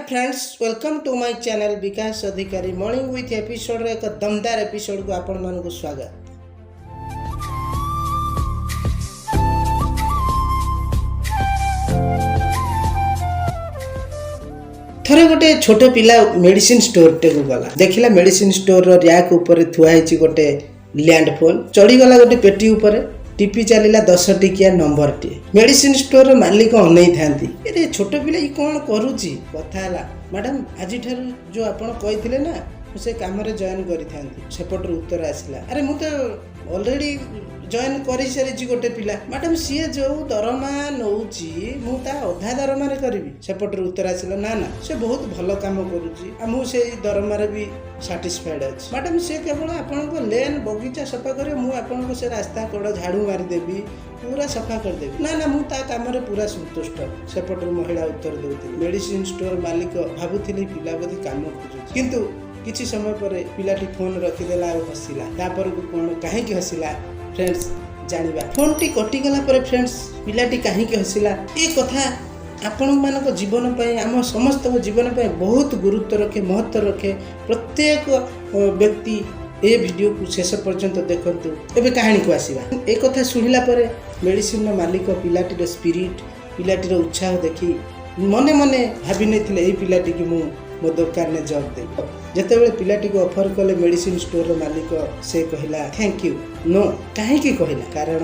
Friends, welcome to my channel Bikash Adhikari. Morning with ଏପିସୋଡ଼ର ଏକ ଦମଦାର ଏପିସୋଡ଼କୁ ଆପଣମାନଙ୍କୁ ସ୍ୱାଗତ। ଥରେ ଗୋଟେ ଛୋଟ ପିଲା ମେଡ଼ିସିନ ଷ୍ଟୋରଟାକୁ ଗଲା। ଦେଖିଲା, ମେଡ଼ିସିନ ଷ୍ଟୋରର ର୍ୟାକ୍ ଉପରେ ଥୁଆ ହେଇଛି ଗୋଟେ ଲ୍ୟାଣ୍ଡ ଫୋନ୍। ଚଢ଼ିଗଲା ଗୋଟେ ପେଟି ଉପରେ, ଟିପି ଚାଲିଲା 10 ଟିକିଆ ନମ୍ବରଟିଏ। ମେଡ଼ିସିନ ଷ୍ଟୋରର ମାଲିକ ଅନେଇଥାନ୍ତି, ଏରେ ଛୋଟ ପିଲା ଇ କ'ଣ କରୁଛି? କଥା ହେଲା, "ମ୍ୟାଡ଼ାମ, ଆଜିଠାରୁ ଯେଉଁ ଆପଣ କହିଥିଲେ ନା, ମୁଁ ସେ କାମରେ ଜଏନ୍ କରିଥାନ୍ତି।" ସେପଟରୁ ଉତ୍ତର ଆସିଲା, "ଆରେ, ମୁଁ ତ ଅଲରେଡ଼ି ଜଏନ୍ କରିସାରିଛି ଗୋଟେ ପିଲା।" "ମ୍ୟାଡ଼ାମ, ସିଏ ଯେଉଁ ଦରମା ନଉଛି, ମୁଁ ତା ଅଧା ଦରମାରେ କରିବି।" ସେପଟରୁ ଉତ୍ତର ଆସିଲା, "ନା ନା, ସେ ବହୁତ ଭଲ କାମ କରୁଛି ଆଉ ମୁଁ ସେଇ ଦରମାରେ ବି ସାଟିସ୍ଫାଏଡ୍ ଅଛି। ମ୍ୟାଡ଼ାମ, ସେ କେବଳ ଆପଣଙ୍କ ଲେନ୍ ବଗିଚା ସଫା କରିବେ, ମୁଁ ଆପଣଙ୍କ ସେ ରାସ୍ତା କଡ଼ ଝାଡ଼ୁ ମାରିଦେବି, ପୁରା ସଫା କରିଦେବି।" "ନା ନା, ମୁଁ ତା କାମରେ ପୁରା ସନ୍ତୁଷ୍ଟ," ସେପଟରୁ ମହିଳା ଉତ୍ତର ଦେଉଥିଲେ। ମେଡ଼ିସିନ ଷ୍ଟୋର ମାଲିକ ଭାବୁଥିଲେ, ପିଲା ବୋଧେ କାମ ଖୋଜୁଛି। କିନ୍ତୁ କିଛି ସମୟ ପରେ ପିଲାଟି ଫୋନ୍ ରଖିଦେଲା ଆଉ ହସିଲା। ତାପରକୁ କ'ଣ, କାହିଁକି ହସିଲା, ଫ୍ରେଣ୍ଡସ୍, ଜାଣିବା ଫୋନ୍ଟି କଟିଗଲା ପରେ। ଫ୍ରେଣ୍ଡସ୍, ପିଲାଟି କାହିଁକି ହସିଲା, ଏ କଥା ଆପଣମାନଙ୍କ ଜୀବନ ପାଇଁ, ଆମ ସମସ୍ତଙ୍କ ଜୀବନ ପାଇଁ ବହୁତ ଗୁରୁତ୍ୱ ରଖେ, ମହତ୍ଵ ରଖେ। ପ୍ରତ୍ୟେକ ବ୍ୟକ୍ତି ଏ ଭିଡ଼ିଓକୁ ଶେଷ ପର୍ଯ୍ୟନ୍ତ ଦେଖନ୍ତୁ। ଏବେ କାହାଣୀକୁ ଆସିବା। ଏ କଥା ଶୁଣିଲା ପରେ ମେଡ଼ିସିନର ମାଲିକ ପିଲାଟିର ସ୍ପିରିଟ୍, ପିଲାଟିର ଉତ୍ସାହ ଦେଖି ମନେ ମନେ ଭାବି ନେଇଥିଲେ, ଏଇ ପିଲାଟିକି ମୁଁ ମୋ ଦୋକାନରେ ଜବ୍ ଦେବି। ଯେତେବେଳେ ପିଲାଟିକୁ ଅଫର୍ କଲେ ମେଡ଼ିସିନ ଷ୍ଟୋରର ମାଲିକ, ସେ କହିଲା, "thank you, no." କାହିଁକି କହିଲା? କାରଣ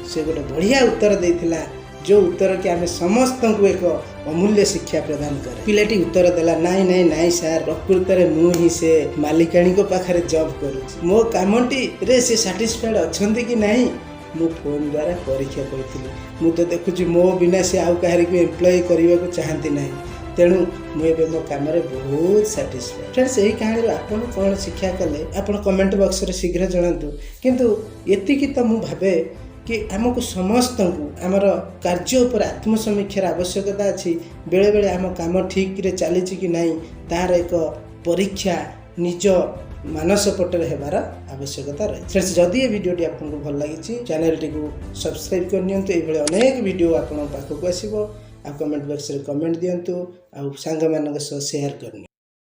ସେ ଗୋଟେ ବଢ଼ିଆ ଉତ୍ତର ଦେଇଥିଲା, ଯେଉଁ ଉତ୍ତର କି ଆମେ ସମସ୍ତଙ୍କୁ ଏକ ଅମୂଲ୍ୟ ଶିକ୍ଷା ପ୍ରଦାନ କରେ। ପିଲାଟି ଉତ୍ତର ଦେଲା, "ନାଇଁ ନାଇଁ ନାଇଁ ସାର୍, ପ୍ରକୃତରେ ମୁଁ ହିଁ ସେ ମାଲିକାଣୀଙ୍କ ପାଖରେ ଜବ୍ କରୁଛି। ମୋ କାମଟିରେ ସେ ସାଟିସ୍ଫାଏଡ୍ ଅଛନ୍ତି କି ନାହିଁ, ମୁଁ ଫୋନ୍ ଦ୍ୱାରା ପରୀକ୍ଷା କରିଥିଲି। ମୁଁ ତ ଦେଖୁଛି, ମୋ ବିନା ସେ ଆଉ କାହାରିକୁ ଏମ୍ପ୍ଲୟ କରିବାକୁ ଚାହାନ୍ତି ନାହିଁ। ତେଣୁ ମୁଁ ଏବେ ମୋ କାମରେ ବହୁତ ସାଟିସ୍ଫାଏଡ୍।" ଫ୍ରେଣ୍ଡସ୍, ଏହି କାହାଣୀରୁ ଆପଣ କ'ଣ ଶିକ୍ଷା କଲେ, ଆପଣ କମେଣ୍ଟ ବକ୍ସରେ ଶୀଘ୍ର ଜଣାନ୍ତୁ। କିନ୍ତୁ ଏତିକି ତ ମୁଁ ଭାବେ କି ଆମକୁ ସମସ୍ତଙ୍କୁ ଆମର କାର୍ଯ୍ୟ ଉପରେ ଆତ୍ମସମୀକ୍ଷାର ଆବଶ୍ୟକତା ଅଛି। ବେଳେବେଳେ ଆମ କାମ ଠିକ୍ରେ ଚାଲିଛି କି ନାହିଁ, ତାହାର ଏକ ପରୀକ୍ଷା ନିଜ ମାନସ ପଟରେ ହେବାର ଆବଶ୍ୟକତା ରହିଛି। ଫ୍ରେଣ୍ଡସ୍, ଯଦି ଏ ଭିଡ଼ିଓଟି ଆପଣଙ୍କୁ ଭଲ ଲାଗିଛି, ଚ୍ୟାନେଲଟିକୁ ସବସ୍କ୍ରାଇବ୍ କରିନିଅନ୍ତୁ। ଏଇଭଳି ଅନେକ ଭିଡ଼ିଓ ଆପଣଙ୍କ ପାଖକୁ ଆସିବ। ଆଉ କମେଣ୍ଟ ବକ୍ସରେ କମେଣ୍ଟ ଦିଅନ୍ତୁ ଆଉ ସାଙ୍ଗମାନଙ୍କ ସହ ସେୟାର କରିନିଅନ୍ତୁ।